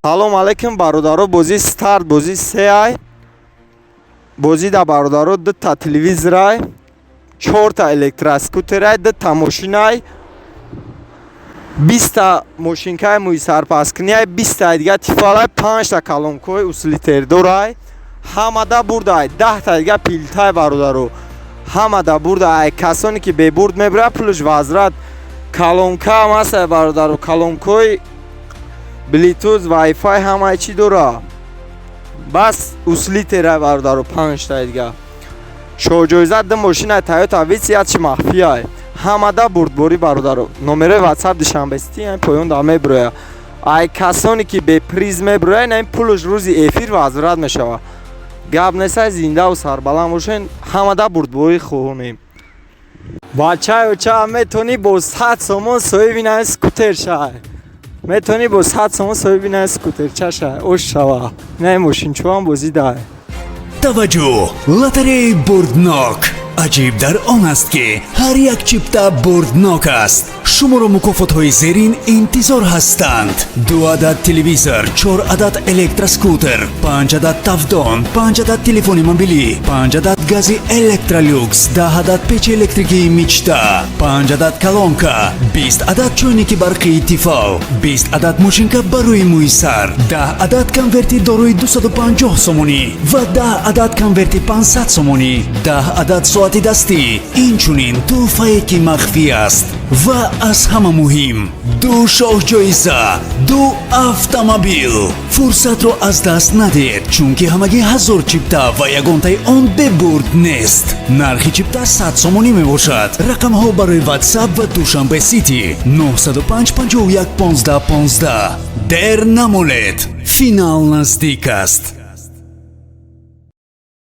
Салом алейкум, бародаро! Бозии старт, бозии сеай. Бозӣ да, бародаро, дута телевизорай, чорта электроскутерай, дута мошинай, 20-та мошинкаи мӯйсарпаскунияй, 20-таи дига Тефалай, панҷта колонкаҳои усилителдорай. Ҳамада бурдай, 10-та дига плитай. Бародаро, ҳамада бурда. Ай касоне ки бебурд мебурад, пулш возврат. Колонкаам ҳастай, бародаро, колонкаҳои Bluetooth, Wi-Fi, ҳамаи чӣ дора. Бас усилителай, бародаро, панҷтаи дига. Шоҳҷоиза ду мошинаи Тойота Витс, ячи махфияй. Ҳамада бурдборӣ, бародаро. Номерои WhatsApp Душанбе Сити ин поён да мебирояд. Ай касоне ки беприз мебирояд, ин пулш рӯзи эфир возврат мешавад. Гап несай, зиндаву сарбаланд бошен. Ҳамада бурдборӣ хоҳонем. Бачаюча, метавонӣ бо 100 сомон соҳиби наи скутер шай. Метавонӣ бо 100 сомон соҳиби наи скутерча шай. Ош шава, наи мошинчоам бозӣ дай. Таваҷҷӯҳ! Лотереяи бурднок. Аҷиб дар он аст, ки ҳар як чипта бурднок аст. Шуморо мукофотҳои зерин интизор ҳастанд: ду адад телевизор, чор адад электроскутер, панҷ адад тафдон, панҷ адад телефони мобилӣ, панҷ адад гази Электролюкс, 10 адад печи электрикии Мечта, панҷ адад колонка, 20 адад чойники барқии Тефал, 20 адад мошинка барои мӯи сар, 10 адад конверти дорои 250 сомонӣ ва 10 адад конверти 500 сомонӣ, 10 адад соати дастӣ, инчунин тӯҳфае, ки махфӣ аст, ва аз ҳама муҳим, ду шоҳҷоиза, ду автомобил. Фурсатро аз даст надиҳед, чунки ҳамагӣ 1000 чипта ва ягонтаи он бебурд нест. Нархи чипта 100 сомонӣ мебошад. Рақамҳо барои WhatsApp ва Душанбе Сити: 905 51 15 15. Дер намонед, финал наздик аст.